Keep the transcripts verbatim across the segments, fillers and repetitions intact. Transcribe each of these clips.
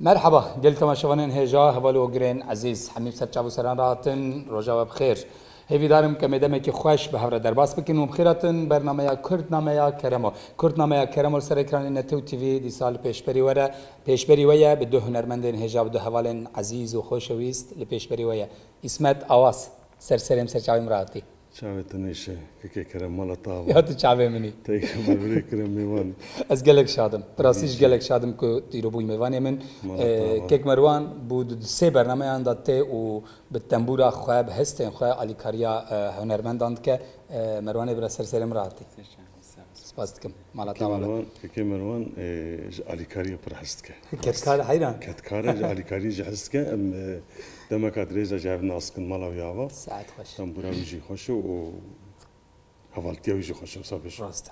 Merheba, gel temaşevanên hêja, heval û ogirên ezîz. Hemî ser çav û seran rahatin, roja we bi xêr. Hêvîdarim ke mêdemekî xweş bi hev re derbas bikin û bi xêr hatin bernameya Kurd Nameya Keremo. Kurd Nameya Keremo li ser ekranê Netew T V dîsa li pêşberî we re, pêşberî we ye, bi du hunermendên hêja, bi du hevalên ezîz û xoşewîst li pêşberî we ye. Îsmet Awaz, ser serê min, ser çavê min rahatî. Çavê te nêşe, kekê Kerem, mala te ava. Ya tu çavê min î. Te yek mal birê Kerem mêvan. Ez gelek şad im. Bi rastî jî gelek şad im ku tu îro bûyî mêvanê min. Mala te ava. Kek Merwan bû di sê bernameyan de tê û bi tembûra xwe, bi hestên xwe alîkariya, e, hunermendan dike. E, Merwanê bira, ser serê min rahatî. Spas dikim. Mala te ava be. Kekê Merwan, kekê Merwan, e, ji alîkariyê pir hez dike. Kedkar e, heyran. Kedkar e, ji alîkariyê jî hez dike. Em, e, demeka dirêj e ji hev nas dikin, mala wî ava. Saet xweş. Tembûra wî jî xweş e û hevaltiya wî jî xweş e, wisa bêjim. Rast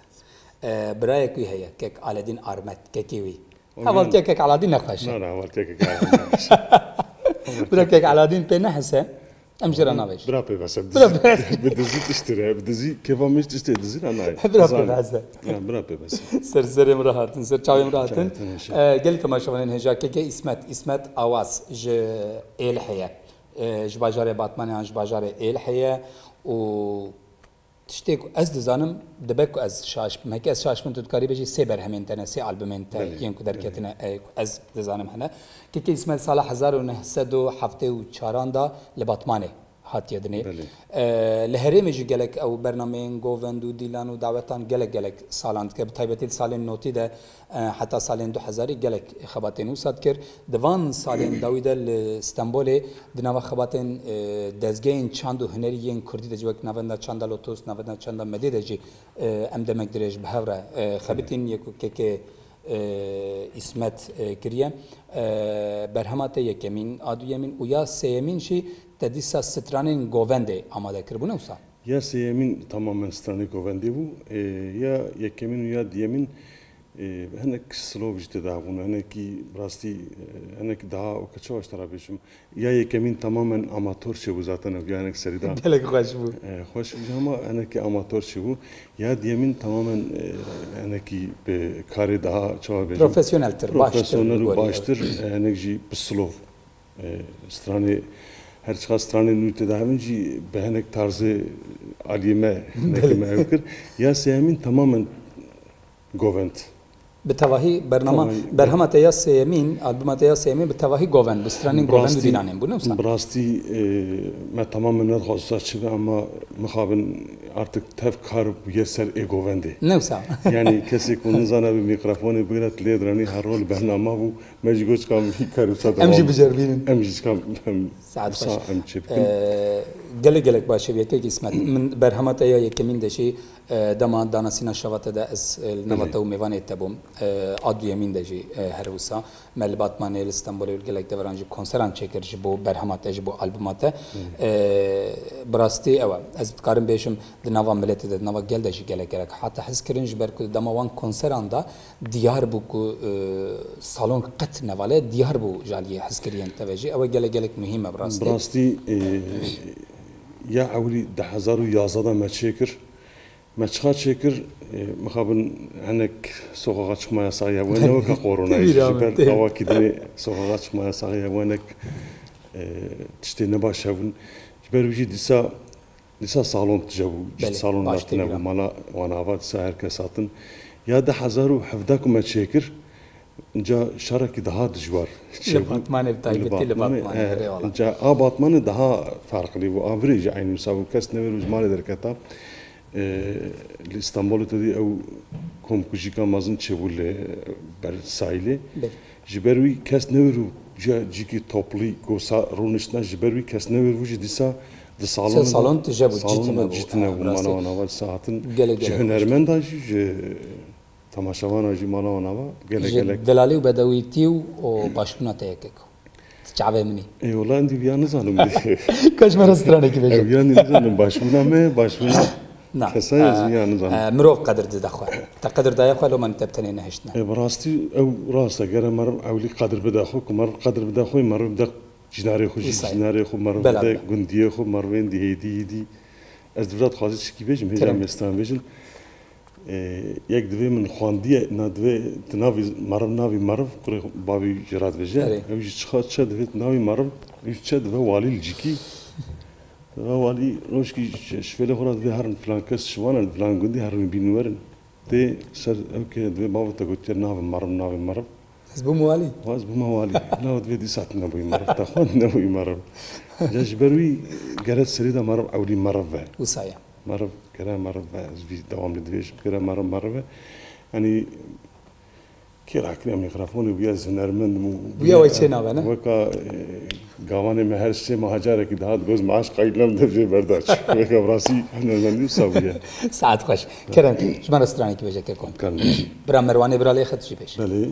e. E, birayek wî heye, kek Aledîn Armet, kekê wî. O Hevaltiya yan- kek Aladîn ne xweş e. Na, na, hevaltiya kek Aladîn ne xweş e. Bira kek Aladîn pê nehese. Em jê re navêjin. Bira pê bes e, bi Bira dizî, pê bes e. Bi dizî tiştî re, bi dizî kêfa min ji tiştê dizî re nayê. Bira pê Zanî. Bes e. Ya, bira pê bes e. Ser serê min rahatin, ser çavê min rahatin. Çavê te nêşe. E, gelî temaşevanên hêja, keke Îsmet, Îsmet Awaz ji Êlihê ye. E, ji bajarê Batmanê an ji bajarê Êlihê ye û tiştê ku ez dizanim, dibe ku ez şaş bim. Heke ez şaş bim, tu dikarî bêjî sê berhemên te ne, sê albumên te Belê, yên ku belê. derketine, e, ku ez dizanim hene. Keke Îsmet sala hezar û neh sed û heftê û çaran de li Batmanê hatiye dinê. Belê. E, li herêmê jî gelek ew bernameyên govend û dîlan û dawetan gelek gelek salan dike. Bi taybetî di salên notî de, e, heta salên du hezarî gelek xebatên wisa dikir. Di van salên dawî de li Stenbolê di nava xebatên, e, dezgehên çand û hunerî yên kurdî de jî wek Navenda Çanda Lotos, Navenda Çanda Medê de jî, e, em demek dirêj bi hev re, e, xebitîn. Yek û kekê, e, Îsmet, e, kiriye. E, berhema te yekemîn, a duyemîn û ya sêyemîn jî te dîsa stranên govendê amade kiribû, ne wisa? Ya sêyemîn tamamen stranê govendê bû. E, ya yekemîn û ya diyemîn, e, hinek slow jî tê de hebûn. Hinekî bi rastî, e, hinek daha, weke çawa ji te re bêjim. Ya yekemîn tamamen amator çêbû zaten, ev ya hinek serî de. Gelek xweş bû. E, xweş bû ama hinekî amator çêbû. Ya diyemîn tamamen, e, hinekî bi karê daha, çawa bêjim. Profesyoneltir, baştir. Profesyonel û baştir, e, hinek jî bi slow. E, stranê, her çiqas stranê nû tê de hebin jî bi hinek tarzê aliyê me, hinek me ew kir. Ya sêyemîn tamamen govend. Bi tevahî bernama, Tevahî, berhema te ya sêyemîn, albuma te ya sêyemîn bi tevahî govend, bi stranên govend û dîlanên bû, ne wisa? Bi rastî, e, me tamamen nedixwest wisa çi be, ama mixabin artık tev kar bûye ser ê govendê. Ne wisa? Yanî kesê ku nizane bi mîkrofonê bigire, tu lê diranî her rol bernama bû. Me jî got, "Çikam vî kar wisa Em jî dewam." biceribînin. Em jî çikam, em Saet wisa xweş. em çê bikin. Ee, gelek gelek baş e, yekek Îsmet. Min berhema te ya yekemîn de jî, e, dema danasîna şeva te de ez, e, li nava Belê. te û mêvanê te bûm. E, a duyemîn de jî, e, her wisa. Me li Batmanê, li Stenbolê û li gelek deveran jî konseran çêkir ji bo berhema te, ji bo albuma te. Belê. E, bi rastî ew e. Ez dikarim bêjim, di nava miletê de, di nava gel de jî gelek gelek hate hezkirin, ji ber ku dema wan konseran de diyar bû ku, e, salon qet nevale, diyar bû ji aliyê hezkiriyên te ve jî. Ew e gelek gelek muhîm e bi rastî. Bi rastî, e, ya ewilî di hezar û yazdeh de me çêkir. Me çiqa çêkir, e, mixabin hinek sokaxa çıkma yasağı hebû. Ne weke koronayê jî, Bîra ji min ber tê. Awakî dinê sokaxa çıkma yasağı hebû, hinek, e, tiştê nebaş hebûn. Ji ber wî jî dîsa Dîsa salon tije bû, Belê, salon baş hatine tê bû, bira. Mala wan ava dîsa her kes hatin. Ya du hezar û hevdeh ku me çêkir, inca şarekî daha dijwar Li çêbû. Batmanê bi taybetî, li Batmanê, Batmanê, e, erê wala. Inca a Batmanê daha farqlî bû, a virê jî eynî wisa bû, kes newêr û ji malê derketa. E, li Îstanbulê te dî ew komkujîka mezin çêbû li ber sahîlê. Belê. Ji ber wî kes newêr û ca-, cîkî toplî gosa rûniştina, ji ber wî kes newêr bû jî dîsa di salon Ser salon tije bû, salon cî tine de bû. Cî tine bû, Rastî. Mala wan ava dîsa hatin. Gelek, Ji gelek hunermenda jî, ji temaşevana jî mala wan ava gelek Ji gelek. Delalî û bedewîtî û, û başbûna te yekek. Çavê min î. Ê, wela endî viya nizanim. Kaç me re stranekî bêje. Ev yanî nizanim, başbûna me, başbûna Na. Kesayê Ee, ziyan zan. Ee, mirov qedir dide xwe. Te qedir daye xwe, loma te bi tenê nehiştine. E, bi rastî ew rast e. Gere meriv ewlî qedir bide xwe, ku meriv qedir bide xwe, meriv bide cînarê xwe jî, Wisa ye. Cînarê xwe, meriv Bela bide bela. Gundiyê xwe, merivên dî hêdî hêdî. Ez di vira dixwazî çikî bêjim, hêja Kerem. Mêstan bêjin. Ê, yek divê min xwandiye, na divê tu navî meriv, navî meriv, kurê bavî jê re dibêje. Erê. Ew jî çixa çi divê tu navî meriv, ew jî çi dibe walî li cîkî. Dibe walî rojkî ji, ji fêlê xwe re divê herin filan kes şivan e, filan gundî herin bînin werin. Tê ser ew ke divê bavê te gotiye navê meriv, navê meriv. Ez bûm walî. Wa ez bûme walî. Law divê dîsa tu nebûyî meriv, te xwend nebûyî meriv. Ya ji ber wî gere serî de meriv ewlî meriv ve. Wisa ye. Meriv, gere meriv ve, ez vî dewam li dibêjim, gere meriv, meriv ve. Yanî, kê rakiriya mîkrofonê bûye, ez hunermend bûm û Bûye we çê nabe, ne? Weka, e, gavanê me her sê meha carekî dihat, goz maaş qayît nem de jê berdaç. Weka bi rastî hunermendî wisa bûye. Saet xweş. Kerem, ji me re stranekî bêje, Kekom. Kerem. Bira Merwanê, bira lê xet jî bêje. Belê.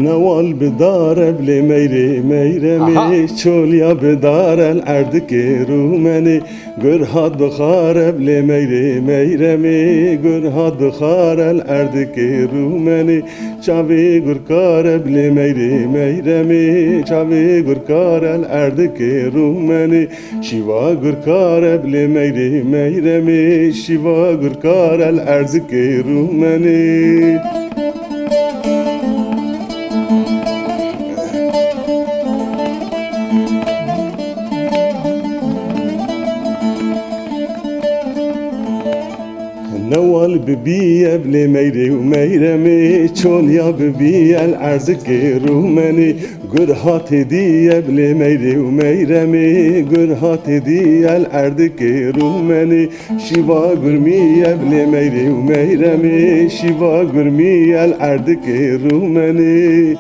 Newal bi dare bilê meyrê meyremê, Aha. Çolya bi dare li erdikê rûmenê. Gur hat bi xare bilê meyrê meyremê, gur hat bi xare li erdikê rûmenê. Çavê gur kare bilê meyrê meyremê, çavê gur kare li erdikê rûmenê. Şîva gur kare bilê meyrê meyremê, şîva gur kare li erdikê rûmenê. Newal bibî ev lê meyrê û meyremê, çolya bibî el erdikê rûmenê. Gur hatê dî ev lê meyrê û meyremê, gur hatê dî el erdikê rûmenê. Şîva gurmî ev lê meyrê û meyremê, şîva gurmî el erdikê rûmenê.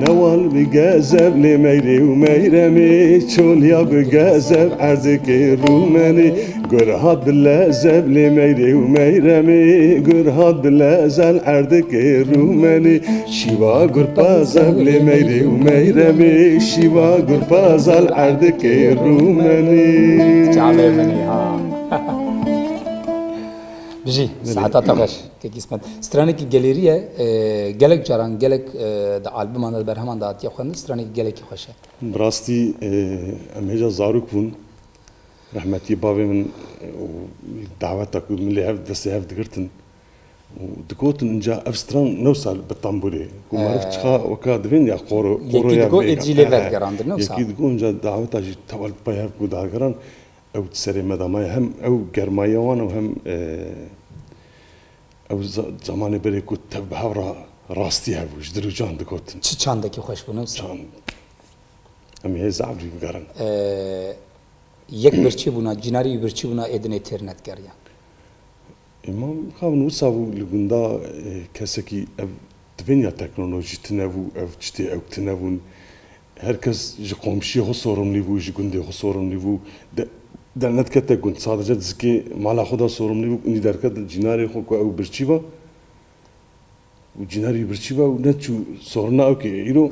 Newal bi gezev lê meyrê û meyremê, çolya bi gezev erdikê rûmenê. Gur hat bi lezev lê meyrê û meyremê, gur hat bi lezel erdikê rûmenê. Şîva gur pazev lê meyrê û meyremê, şîva gur pazel erdikê rûmenê. Çavê min î ha. Bijî, Bijî. Saeta te xweş. Kekî Îsmet. Stranekî gelêrî ye, e, gelek caran, gelek, e, di albuman de, di berheman de hatiye xwendin, stranekî gelekî xweş e. Bi rastî, e, em hêja zarok bûn. Rehmetî bavê min, e, û daweta ku min lê hev, destê hev digirtin û digotin, inca ev stran ne wisa bi tamburê. Ku meriv Ee, çiqa weka divên ya qoro, yekî qoro ya digo vêga. Êd jî lê Ee, vedigerandin, ne wisa? Yekî digo, inca daweta jî tewal pey hev ku dagiran, ew di serê me de maye. Hem ew germayiya wan û hem, e, ew za-, zamanê berê ku tev bi hev re rastî hebû, ji dil û can digotin. Çi çandekî xweş bû, ne wisa? Çand. Em ê zaf jî bigerin. Ee, yek birçî bûna, cînarî wî birçî bûna, êdinê têr nedigeriyan. Ê, ma mixabin wisa bû li gunda, e, kesekî ev divên ya teknolojî tine bû, ev çitê ew tine bûn. Her kes ji komşiyê xwe sorumlî bû, ji gundê xwe sorumlî bû. De-, dernedkete gund, sadece dizikê mala xwe de sorumlî bû, ûnî derket cînarê xwe ku ew birçî va. Û cînarî birçî va û neçû sorina ew kê. Îro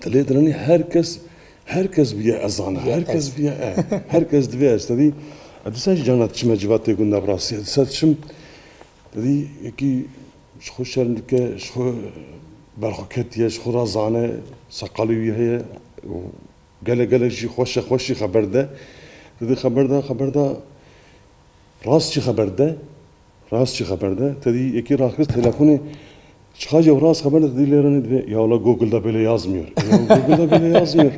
dilê diranî her kes, her kes bûye ez zana, Bûye her kes ez. Bûye e, her kes divê ez. Tedî, ez dîsa jî cana diçime civatê gunda bi rastî. Ez dîsa diçim, tedî yekî ji xwe şerm dike, ji xwe berxwe ketiye, ji xwe re zane, seqalê wî heye û gelek gelek jî xweş e, xweş jî xeber de. Tedî xeber de, xeber de, rast jî xeber de. Rast jî xeber de. Tedî yekî raxist telefonê, çiqa jî ew rast xeber de, tedî lê re nê divê, ya wela Google da böyle yazmıyor. Ya Google da böyle yazmıyor.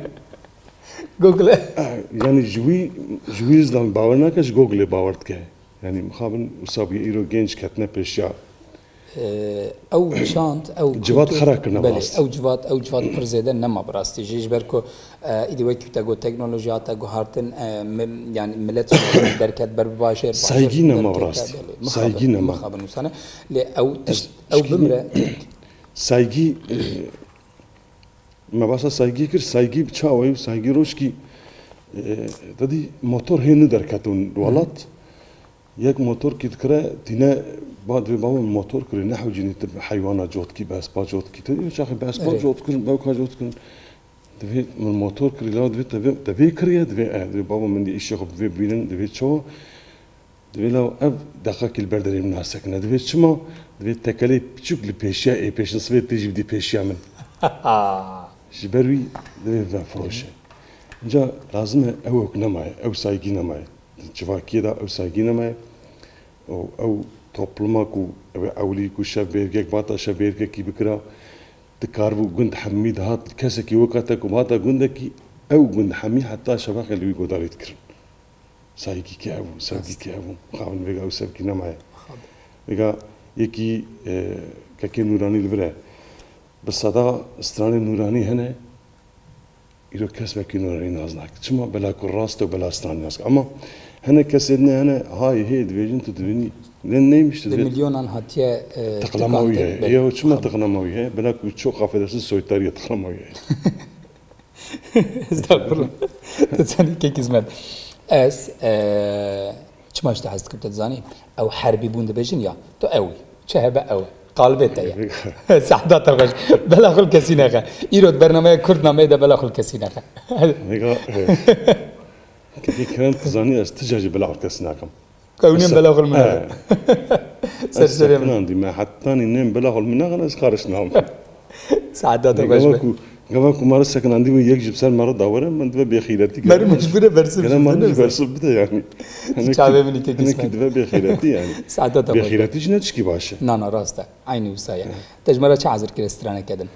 Google. Eh, yani ji wî, ji wî zdan bawer nake, ji Google bawer dike. Yani mixabin wisa bûye, îro genç ketine pêşiya. Ee, ew çand, ew Civat kultur, xera kirine belê, rast. Ew civat, ew civat pir zêde nema bi rastî. Jî ji ber ku, e, îdî wekî te got, teknolojî hate guhartin, e, mi-, yani millet derket ber bi bajêr, bajêr Saygî nema derket, rastî. Belê. Saygî mixabin, nema. Mixabin ûsane. Lê ew tişt, ew bimre. Saygî, e, me basa saygî kir, saygî bi çawa ye? Saygî rojkî, e, tedî motor hê nû derketin welat. Yek motor kî dikire, tîne ba divê baba min motor kirî, nehewcînî tu heywana cot kî, bi espa cot kî. Tu çaxî bi espa Erê. cot kirin, bewka cot kirin. Divê min motor kirî, la divê te vê, te vê kiriye, divê, eh, divê baba min dê îşê xwe bi vê bînin, divê çawa? Divê la ev deqakî li ber derê min nasekine. Divê çima? Divê tekelê piçûk li pêşiya ê pêşin sivê tê jî bidî pêşiya min. Ji ber wî divê vefiroşe. Înca lazim e ew wek nemaye, ew saygî nemaye. Di civakiyê de ew saygî nemaye. Û ew topluma ku ew ê ewilî ku şev bêrgek vata şev bêrgekî bikira, dikaribû gund hemî dihat kesekî weka te ku vata gundekî, ew gund hemî heta şevaxê li wî godarî dikirin. Saygî ki ev bû, sevgî ki ev bû. Mixabin vêga ew sevgî nemaye. Vêga yekî, e, kekê Nûranî li vir e. Bi seda stranên Nûranî hene, îro kes wekî Nûranî nas nake. Çima? Bela ku rast e û bela stranî nas ke. Ama hene kesê din hene, hay hê dibêjin tu dibînî. Ne neymiş tu Bi dibê milyonan hatiye, e, Tiqlama wî heye. Belê. Ya çima tiqlama wî heye? Bela ku çok affedersin soytarıya tiqlama wî heye. Estağfurullah. Tu çend kek hizmet. Ez, e, çima ji te hez dikim, tu dizanî? Ew herbî bûn dibêjin ya. Tu ew î. Çi hebe ew e. Qalibê te ye. Sehda te xweş. Bela xwe li kesî nexe. Îro di bernameya Kurd nameyê de bela xwe li kesî nexe. Vêga, e, kekê Kerem, tu zanî ez ti carî bela xwe li kesî nakim. Ew nêm bela xwe li min nexin. Ser serê min. Sekinandî me, hetanî nêm bela xwe li min nexin, ez xariş nabim. Saeta te baş be. Gava ku, gava ku me re sekinandî bû, yek ji bi ser me re dawere, min dibe bêxîretî. Meri mecbûr e bersiv bide. Gele me jî bersiv bide yani. Çavê min î kekî smer. Dibe bêxîretî yani. Saeta te baş be. Bêxîretî jî ne tişkî baş e. Na, na, rast e. Eynî wisa ye. Te ji me re çi hazir kire straneke din?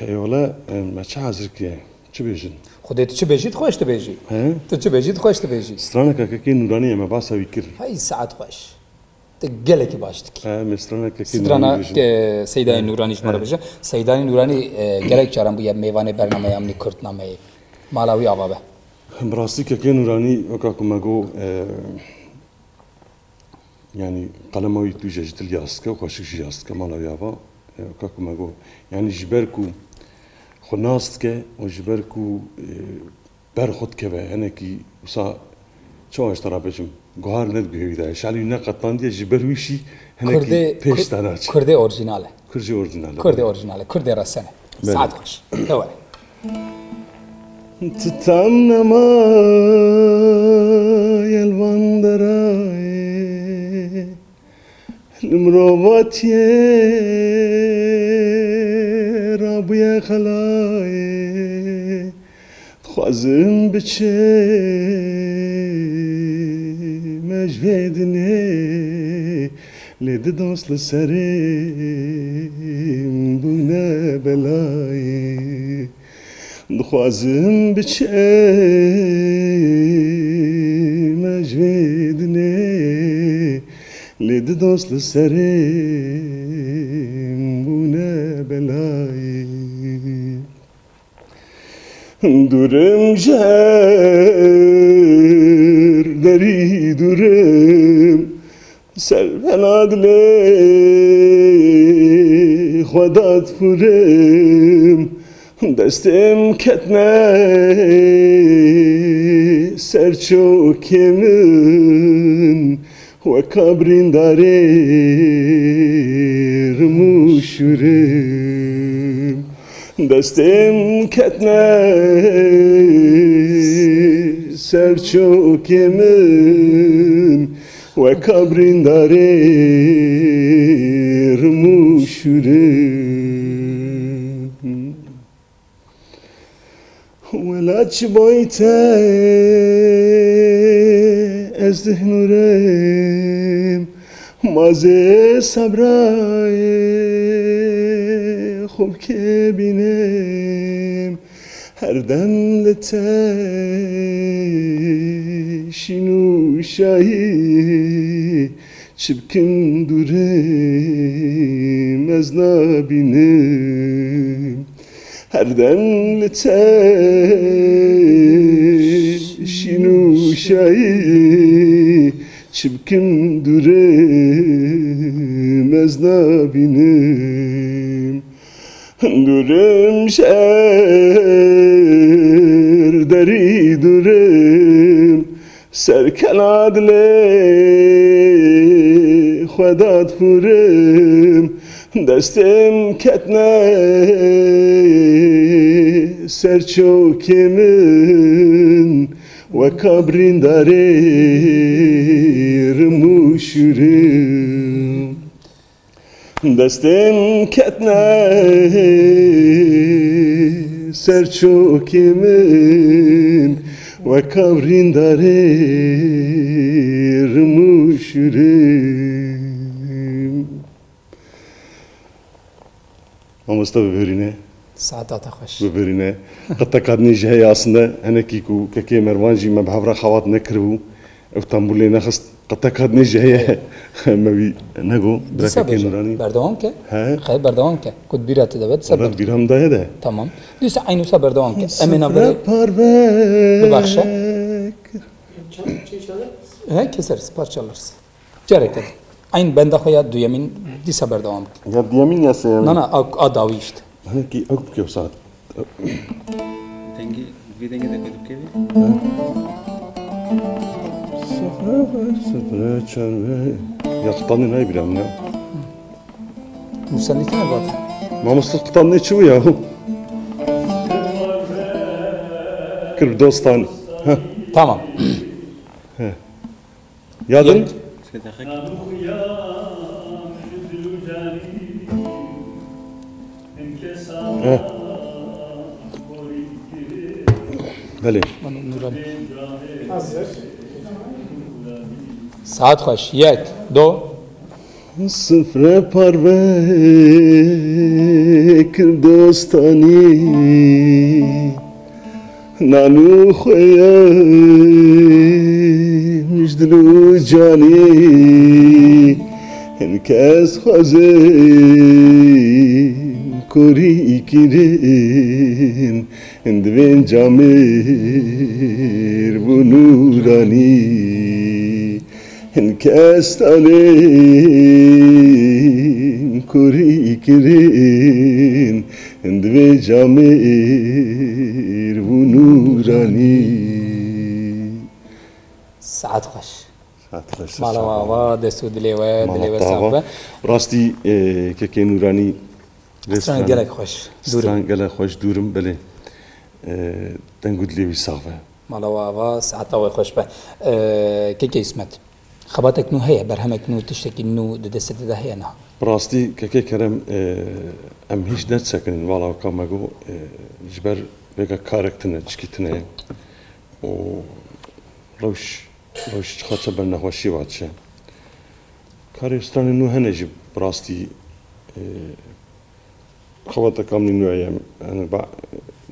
Ey wele, e, me çi hazir kiriye? Çi bêjin? Xwedê tu çi bêjî, tu xweş dibêjî. He? Tu çi bêjî, tu xweş dibêjî. Straneka kekê Nûranî ye, me basa wî kir. Hey, saet xweş. Tu gelekî baş dikî. He, me straneka kekê Nûranî bêjin. Strana, e, Seydayê Nûranî ji me re bêje. Seydayê Nûranî, e, gelek caran bûye mêvanê bernameya min î Kurdnameyê. Mala wî ava be. Bi rastî kekê Nûranî, weka ku me got, e, Yanî qelema wî tûje ji dil yaz dike û xweşik jî yaz dike, mala wî ava. E, weka ku me got, yanî ji ber ku xwe nas dike û ji ber ku, e, ber xwe dikeve, hinekî wisa çawa ji te re bêjim, guhar nediguhe wî de. Şalî wî neqetandiye, ji ber wî jî hinekî Kurdê, pêş Kur-, te naçe. Kurdê orjînal e. Kurdê orjînal e. Kurdê orjînal e. Kurdê resene. Belê. Saet xweş. Ew e. Ti tam nemaye li van derayê, li mirovatiyê rabûye xelayê. Dixwazim biçim ez ji vê dinê, lê di dost li serê min bûne belayê. Dixwazim biçim ez ji vê dinê, lê di dost li serê min bûne belayê. Dûrim ji her derî dûrim, ser hena dilê xwe dadfirim. Destêm ketine ser çokê min, weka birîndarê rim û şûrim. Destêm ketine ser çokê min, weka birîndarê rim û şûrim. Wela çi boyî te ez dihnûrim, mazê sebrayê xwe bikê bînim, her dem li te şîn û şahî. Çi bikim dûrim ez nabînim, her dem li te şîn û şayî. Çi bikim dûrim ez nabînim, dûrim ji her derî dûrim. Serkela dilê xwe dadfurim, destêm ketne ser çokê min, weka birîndarê rim û şûrim. Destên ketine ser çokê min, weka birîndarê rim û şûrim. Mamoste bibêrîne. Saeta te xweş. Bibêrîne. Qiteka dinê jî heye aslında, hinekî ku kekê Mervan jî me bi hev re xebat nekiribû. Ev tembûr lê nexist. Qiteka dinê jî heye. Me wî nego, bira kekê Nûranî. Berdewam ke. He? Xeyr, berdewam ke. Ku di bîra te de be, dîsa berdewam. Bîra min daye de. Tamam. Dîsa eynû wisa berdewam ke. Em ê navberê bibexşe. He, keseriz, parçalarız. Careke. Eyn benda xwe ya duyemîn dîsa berdewam ke. Ya duyemîn ya sêyemîn? Na, na, a, a dawî işte. Hani ki ew bike saet. Dengê, vê dengê de ku dibkevî? Sifre, sifre, çar ve. Ya qitanê nayê bîra min ya. Nûsendî tune got. Mamoste qitanê çi bû ya? Kir bi dostan. Heh. Tamam. Heh. Yadin? Heh. Belê. Saet xweş. Yek, do. Sifre parve kir dostanî. Nan û xweyê min ji dil û canî, hin kes xwezin korî kirin, hin divên camêr bû nûranî. Hin kes talên kurî kirin, hin divê camêr bû nûranî. Saet xweş. Saet xweş, Mala saet ava, dest û dilê we, dilê we sax be. Rastî, e, kekê Nûranî, stran gelek xweş, dûr im. Stran gelek xweş, dûr im, belê. E, deng û dilê wî sax be. Mala we ava, saeta we xweş be. E, kekê Îsmet, xebatek nû heye, berhemek nû, tiştekî nû di destê te de heye niha? Bi rastî, kekê Kerem, e, em hîç nedisekinin, vala weka me got, e, ji ber vêga karek tune, tişkî tune ye. Û rewş, rewş çiqaça ber nexweşî ve diçe. Karê stranên nû hene jî bi rastî, e, Xebateka min nû ye, yani ba,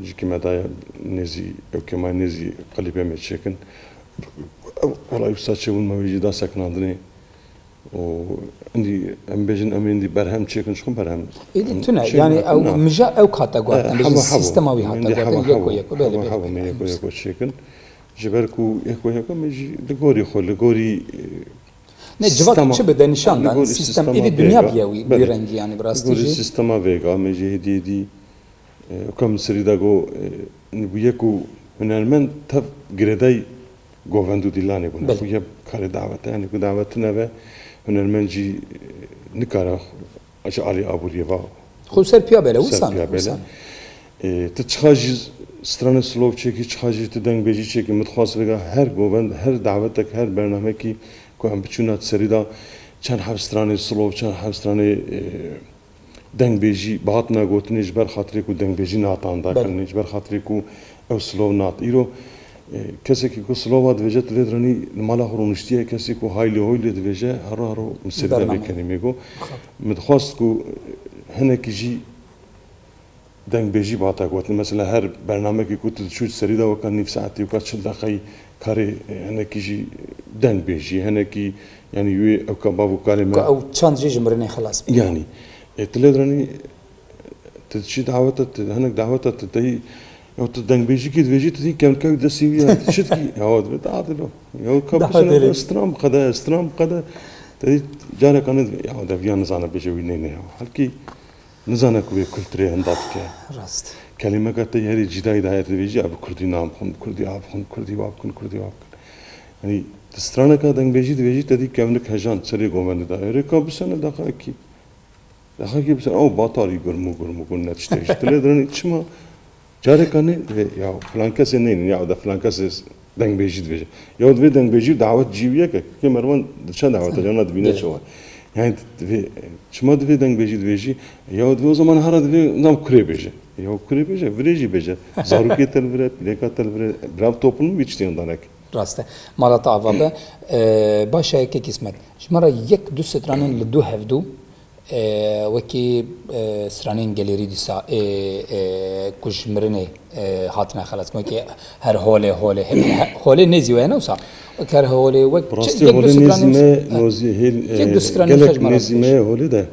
cîkî me daye nêzî, ewkê me nêzî qelîbê me çêkin. Ew, wela wisa çêbûn me wê jî da sekinandinê. Û endî em bêjin, em êndî berhem çêkin, çiqûn berhem. Êdî tune, yani ew mija ew hate guhertin, bêjin sîstema wî hate guhertin, yeko yeko, belê, belê. Hebo me yeko yeko çêkin. Ji ber ku yeko yeko me jî li gorî xwe, li gorî, e, Ne, civak çi bide nîşan dan, sîstem êdî dinya biye wî, wî rengî, yani bi rastî jî. Li gorî sîstema vêga me jî hêdî hêdî, e, weka min serî da got, e, bûye ku hunermend tev girêdayî govend û dîlanê bûne. Belê. Bûye karê dawete, yani ku dawet tune ve hunermend jî, e, nikare ji alî aboriyê ve. Xwe ser piya bele, wisa ne, wisa ne. E, tu çiqa jî stranê silov çêkî, çiqa jî tu dengbêjî çêkî, min dixwast vêga her govend, her dawetek, her bernamekî ku em biçûna di serî de çend heb stranê silov, çend heb stranê, e, dengbêjî bi hatina gotinê ji ber xatirê ku dengbêjî natan da kirinê, ji ber xatirê ku ew silov nat. Îro, e, kesekî ku silova dibêje tu lê diranî li mala xwe rûniştiye, kesê ku haylê hoylê dibêje, hero hero min serî de vê kenîmê got. Min dixwast ku, e, hinekî jî dengbêjî bihata gotin. Mesela her bernamekî ku tu diçû serî de weka nîv saetî, weka çil deqeyî karê, e, hinekî jî dengbêjî, hinekî, yani wê ewka bav û kalê me. Ka ew çand jî ji mirinê xilas bî. Yani, e, tu lê diranî, tu diçî daweta, tu hinek daweta, tu teyî, ew tu dengbêjîkî dibêjî, tu dî kemlika wî destî wî ya, tu çi dikî? Ya, divê dadilo. Ya, kapişine stran biqede, stran biqede. Te dî careka ne divê, ya, de viya nizane bêje wî nê ne ya. Halkî Nizane ku vê kulturê hinda dike. Rast. Kelîmeka te herî cîdayî daye, divê jî ev bi kurdî nam bixwin, bi kurdî av bixwin, bi kurdî wa bikin, kurdî wa bikin. Yanî, di straneka dengbêjî dibêjî, te dî kevnik hejan serê govendê de. Erê ka bisene deqekî. Deqekî bisene, ew batarî gurmû gurmû gurmû ne tiştek ji dilê diranî. Çima? Careka ne, divê, ya filan kesê neynin, ya da filan kesê dengbêjî dibêje. Ya divê dengbêjî dawet cî wî yek e. Kê mervan diçe dawete, cana dibîne çawa. Yani divê, çima divê dengbêjî dibêjî? Ya divê o zaman hara divê nam kurê bêje. Ya kurê bêje, virê jî bêje. Zarokê te li vir e, pîleka te li vir e. Birav toplum vî tiştê danek. Rast e. Mala te ava be. E, baş e, kek Îsmet. Ji me re yek du stranên li du hevdu, e, wekî, e, stranên gelêrî dîsa, e, e, ku ji mirinê, e, hatine xelas. Wekî her holê, holê, he-, he-, holê nêzî weye ne wisa. Wek her holê, wek Rastî yek du holê stranên nêzî me, e, nozî hêl, yek du e, stranên gelek xwe ji me re nêzî me bêje. Holê de.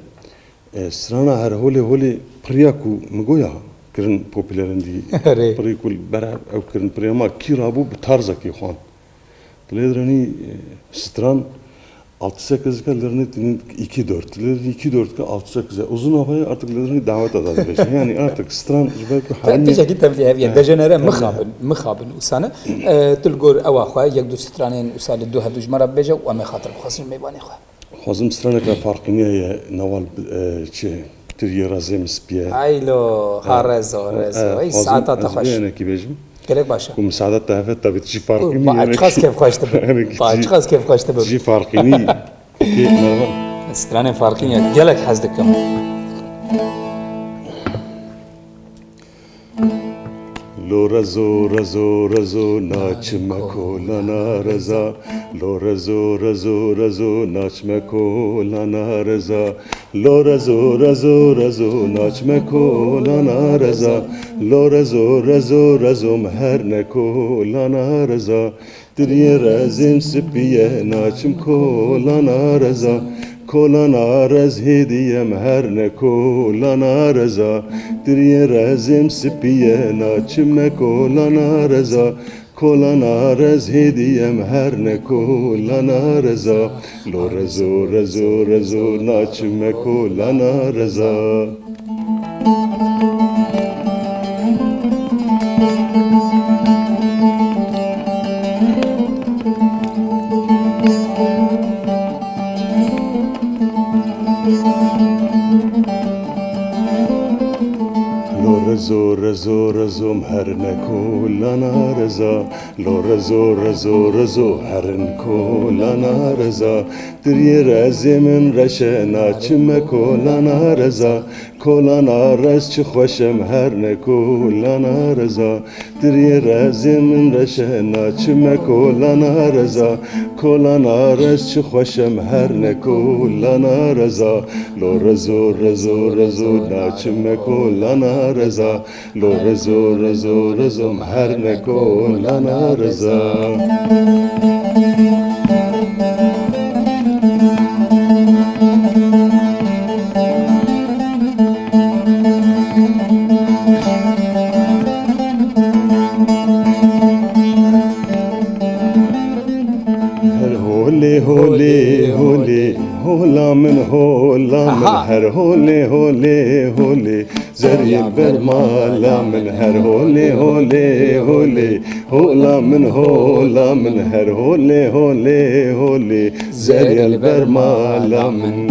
E, strana her holê holê piriya ku min goya kirin popüler in dî. Erê. Pirî ku li ber ew kirin piriya ma kî rabû bi tarzekî xwan. Dilê diranî, e, stran altı sekiz ke lirini tinin iki dört. Lirini iki dört ke altı sekiz. Uzun havaya artık lirini daveta da dibêje. Yani artık stran ji ber ku Te herî tiştekî tevlî heviye, dejenere mixabin, mixabin usane. E, tu li gor ewa xwe, yek du stranên usa li du hevdu ji me re bibêje û em ê xatir bixwazin mêvanê xwe. Xwazim straneke Farqînî heye, Nawal, e, çi, Tiriyê Rezê min spî ye. Aylo, ha, rezo, rezo. E, ey, xwazim saeta te ez xweş. Vê yenekî bêjim. Gelek baş e. Ku misaada te heve tabi tişî Farqînî ba-, yenekî. Çiqas kêfxweş dibe. Yenekî ba, tişî, çiqas kêfxweş dibe. Tişî Farqînî. Kê, merhaba. Stranên Farqînî ye. Gelek hez dikim. Lo rezo, rezo, rezo, naçime kolana reza. Lo rezo, rezo, rezo, naçime kolana reza. Lo rezo, rezo, rezo, naçime kolana reza. Lo rezo, rezo, rezo, meherne kolana reza. Tiriyê rezêm spî ye, naçim kolana reza. Kolana rez hêdî ye, meherne kolana reza. Tiriyê rezêm spî ye, naçime kolana reza. Kolana rez hêdî ye, meherne kolana reza. Lo rezo, rezo, rezo, naçime kolana reza. Lo rezo, rezo, rezo, meherne kolana reza. Lo rezo, rezo, rezo, herin kolana reza. Tiriyê rezê min reşe, naçime kolana reza. Kolana rez çi xweş e, meherne kolana reza. Tiriyê rezê min reşe, naçime kolana reza. Kolana rez çi xweş e, meherne kolana reza. Lo rezo, rezo, rezo, naçime kolana reza. Lo rezo, rezo, rezo, meherne kolana reza. Her holê, holê, holê, hola min, hola min. Aha. Her holê, holê, holê, zeriyê li ber mala min. Her holê, holê, holê, hola min, hola min. Her holê, holê, holê, zeriyê li ber mala min.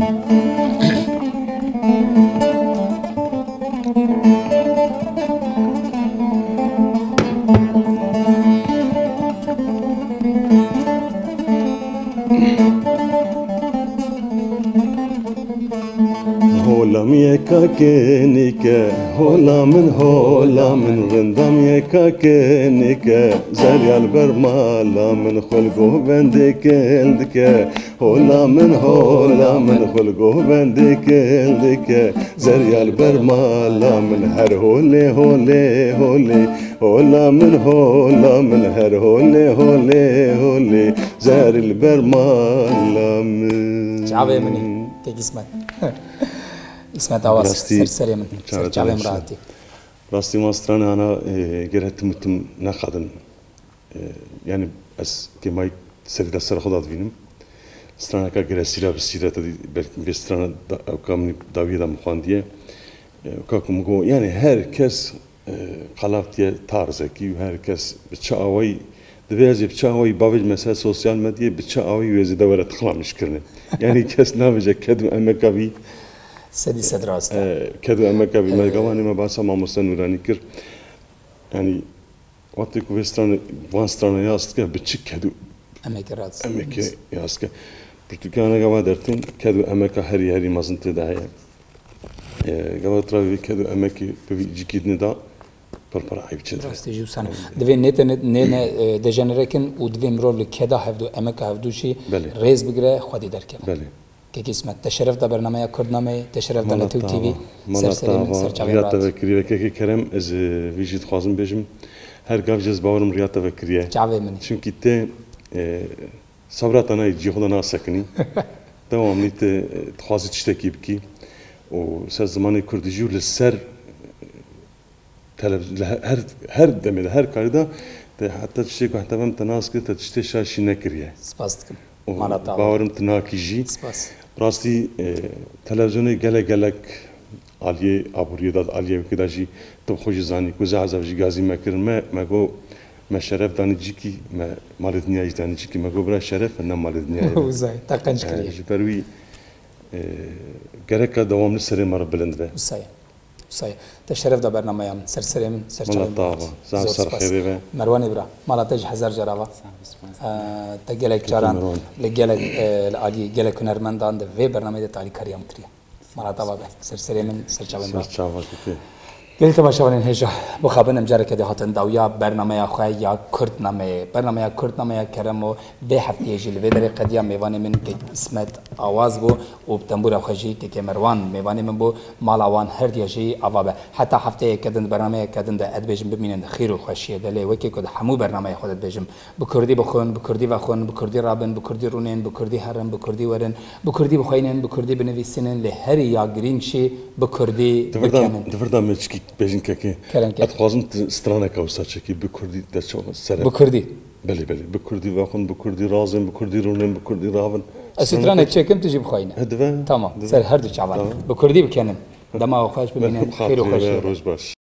Hola min yeka kenîke, hola min, hola min, rinda min yeka kenîke, zerya li ber mala min xwe li govendê kil dike. Hola min, hola min, xwe li govendê kil dike, zerya li ber mala min. Her holê, holê, holê, hola min, hola min, her holê, holê, holê, zerî li ber mala min. Çavê min î, kek Îsmet. Îsmet Awas, rastî, ser serê min, ser çavê min rahatî. Rastî ma stranê ana, e, gere tim û tim nexadin. E, yani ez têmayî serî de ser xwe de dibînim. Straneka gere sîra bi sîrete dî, belkî vê strana da, ewka min dawiyê de min xwendiye. E, ewka ku min got, yani her kes, e, qalav diye tarzekî û her kes bi çi awayî Divê ez ê bi çi awayî bavêjim ser sosyal medyayê, bi çi awayî wê zêde were xilamîşkirinê. Yanî kes nabêje ked û emeka vî, Sedî sed rast e. E, ked û emeka vî, me gavanê me bahsa mamoste Nûranî kir. Yanî wextê ku vê strane, van strane yaz dike, bi çi ked û Emeke rast. Emeke yaz dike. Pirtûkê anega va dertîn, ked û emeka herî herî mezin tê de heye. E, gava travê vê ked û emekê bi vî cîkî dinê da, pir pir eyb çi. Rastî jî wisa ne. Divê nê te ne, nê ne, e, dejenere kin û divê mirov li keda hevdu, emeka hevdu jî Belê. Rêz bigire, xwedî derkeve. Belê. Kekî Îsmet, te şeref da bernameya Kurdnameyê, te şeref da Mala Netewî tava, T V. Mala Ser serê min, tava, ser çavê riya te vekirî ve kekê Kerem, ez, e, vî jî dixwazim bêjim. Her gav jî ez bawerim riya te vekiriye. Çavê min. Çimkî te, e, sabra te nayê, cî xwe de nasekinî. Dewamlî te, e, dixwazî tiştekî bikî. Û ser zimanê kurdî jî û li ser, e, televiz-, li he-, her, her demê de, her karî de, te heta tiştê ku heta vem te nas kir, te tiştê şaşî nekiriye. Spas dikim. Û Mala te ava. Bawerim tu nakî jî. Spas. Rastî, e, televizyonê gelek gelek aliyê aboriyê de, aliyê wekî de jî tu bi xwe jî zanî ku zehf zehf jî gazî me kirin. Me, me got, me şeref danî cîkî, me malê dinyayê jî danî cîkî. Me got, bira şeref ne malê dinyayê de. Wizay, te qenc E, kiriye. Ji ber wî, e, gereka dewamli serê me re bilind be. Wisa ye. Wisa ye. Te şeref da bernameya min. Ser serê min, ser Mala çavê min. Tava. Zaf Zor ser spas. Xêrê ve. Merwanê bira, mala te ji hezar cara va. Sağ ol, spas. E, te gelek Kekê caran Merwan. Li gelek, e, li alî gelek hunermendan de vê bernameyê de te alîkariya min kiriye. Mala tava be. Ser serê min, ser çavê min. Ser çava kekê. Gelî temaşevanên hêja, bixabin em careke dê hatin dawiya bernameya xwe ya Kurdnameyê. Bernameya Kurdnameyê Keremo vê hefteyê jî li vê derê qediya, mêvanê min Kek Îsmet Awaz bû û bi tembûra xwe jî Kekê Merwan mêvanê min bû. Mala wan her diya jî ava be. Heta hefteyeke din di bernameyeke din de ez dibêjim bimînin di xêr û xweşiyê de, lê wekî ku di hemû bernameyê xwe de dibêjim, bi kurdî bixwin, bi kurdî vexwin, bi kurdî rabin, bi kurdî rûnên, bi kurdî herin, bi kurdî werin, bi kurdî bixweynin, bi kurdî binivîsînin, lê herî ya girîng jî bi kurdî Di vir de, bikenin. Di vir de me çikî bêjin kekê. Kerem kek. Ez dixwazim tu straneka wisa çekî bi kurdî te çawa sere. Bi kurdî. Belê, belê. Bi kurdî vexwin, bi kurdî razin, bi kurdî rûnên, bi kurdî ravin. Ez stranek çêkim, tu jî bixweyne. He, dive. Tamam. Dive. Ser her du çavan. Tamam. Bi kurdî bikenin. Dema we xweş bimînin. Xêr û xweşiyê. Roj baş.